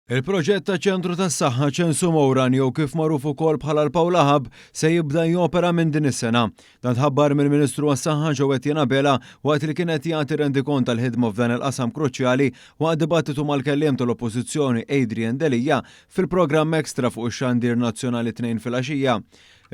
Il-proġett ta' ċentru tas-saħħa Ċensu Mowran jew kif magħruf ukoll bħala l-Paola Hub se jibda jopera minn din is-sena. Dan tħabbar mill-Ministru għas-Saħħa Joe Etienne Abela waqt li kien qed jagħti rendikont tal-ħidma f'dan il-qasam kruċjali waqt dibattitu mal-kelliem tal-Oppożizzjoni Adrian Delia fil-programm Extra fuq ix-xandir nazzjonali t-Tnejn filgħaxija.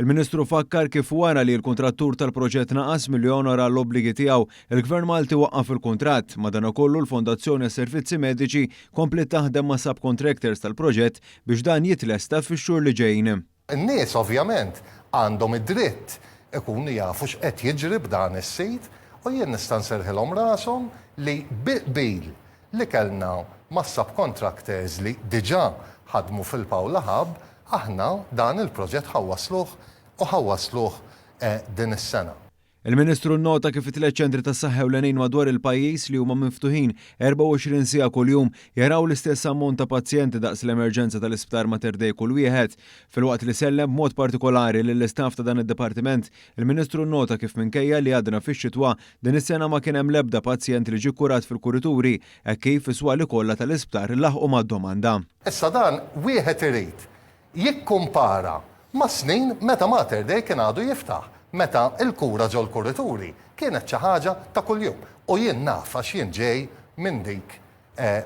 Il-Ministru fakkar kif wara li l-kuntrattur tal-proġett naqas milli jonora l-obbligi tiegħu, il-Gvern Malti waqqaf il-kuntratt. Madanakollu l-Fondazzjoni għas-Servizzi Mediċi kompliet taħdem ma' subcontractors tal-proġett biex dan jitlesta fix-xhur li ġejjin. In-nies ovvjament għandhom id-dritt ikunu jafu x'qed jiġri b'dan is-sit u jien nista' nserrħilhom rashom li bi qbil li kellna mas-subcontractors li diġà ħadmu fil-Paola Hub, aħna dan il-proġett ħa wassluh u ħa wassluh din is-sena. Il-Ministru nnota kif it-tliet ċentri tas-saħħa ewlenin madwar il-pajjiż li huma miftuħin 24 siegħa kuljum jaraw l-istess ammont ta' pazjenti daqs l-emerġenza tal-Isptar Mater Dei kull wieħed. Filwaqt li sellem b'mod partikolari lill-istaff ta' dan id-dipartiment, il-Ministru nnota kif minkejja li għadna fix-xitwa, Din is-sena ma kien hemm l-ebda pazjent li ġie kkurat fil-kurituri hekk kif is-swali kollha tal-isptar laħqu mad-domanda. Issa dan wieħed irid jikkumpara mas-snin meta Mater Dei kien għadu jiftaħ, meta l-kura ġol-kurituri kienet xi ħaġa ta' kuljum. U jien naf għax jien ġej minn dik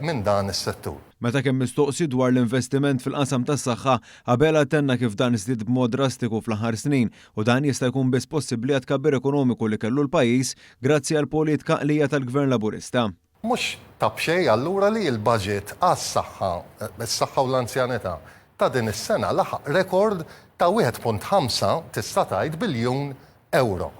minn dan is-settur. Meta kien mistoqsi dwar l-investiment fil-qasam tas-saħħa, Abela tenna kif dan żdied b'mod drastiku fl-aħħar snin u dan jista' jkun biss possibbli għat-tkabbir ekonomiku li kellu l-pajjiż grazzi għall-politka għaqlija tal-Gvern Laburista. Mhux ta' b'xejn allura li l-baġit għas-saħħa, is-saħħa u l-anzjanità, ta' din is-sena laħaq rekord ta' 1.5, tista' tgħid, biljun ewro.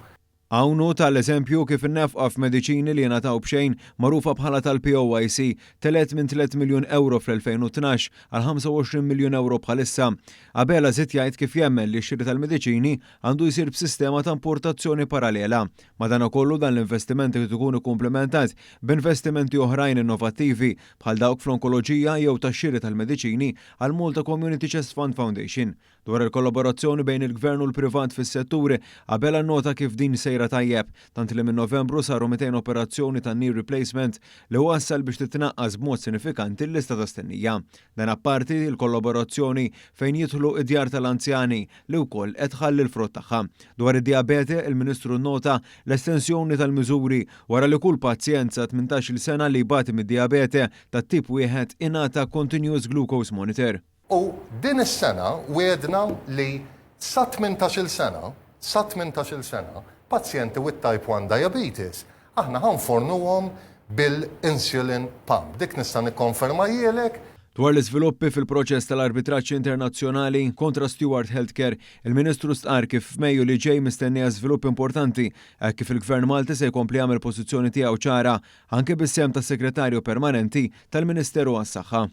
Hawn hu ta l-eżempju kif in-nefqa f'mediċini li jingħataw b'xejn, magħrufa bħala tal-POYC, telgħet minn tliet miljun ewro fl-2012 għal 25 miljun ewro bħalissa. Abela żied jgħid kif jemmen li x-xiri tal-mediċini għandu jsir b'sistema ta' importazzjoni parallela. Madankollu dan l-investiment irid ikun ikkumplimentat b'investimenti oħrajn innovattivi bħal dawk fl-onkoloġija jew tax-xiri tal-mediċini għall-Malta Community Chest Fund Foundation. Dwar il-kollaborazzjoni bejn il-Gvern u l-privat fis-settur, Abela nnota kif din sejra tajjeb, tant li minn Novembru saru 200 operazzjoni ta' knee replacement li wassal biex titnaqqas b'mod sinifikanti l-lista ta' stennija. Dan apparti l-kollaborazzjoni fejn jidħlu d-djar tal-anzjani li wkoll qed tħalli l-frott tagħha. Dwar id-dijabete, il-Ministru nnota l-estensjoni tal-miżuri wara li kull pazjent sa 18-il sena li jbati mid-dijabete tat-tip wieħed ingħata continuous glucose monitor. U din is-sena wegħdna li sa 18-il sena, sa 18-il sena, pazjenti with type 1 diabetes, aħna ħa nfornuhom bil-insulin pump. Dik nista' nikkonfermahielek. Dwar l-iżviluppi fil-proċess tal-arbitraġġ internazzjonali kontra Steward Healthcare, il-Ministru stqarr kif f'Mejju li ġej mistennija żvilupp importanti hekk kif il-Gvern Malti se jkompli jagħmel pożizzjoni tiegħu ċara anke bis-sehem tas-Segretarju Permanenti tal-Ministeru għas-Saħħa.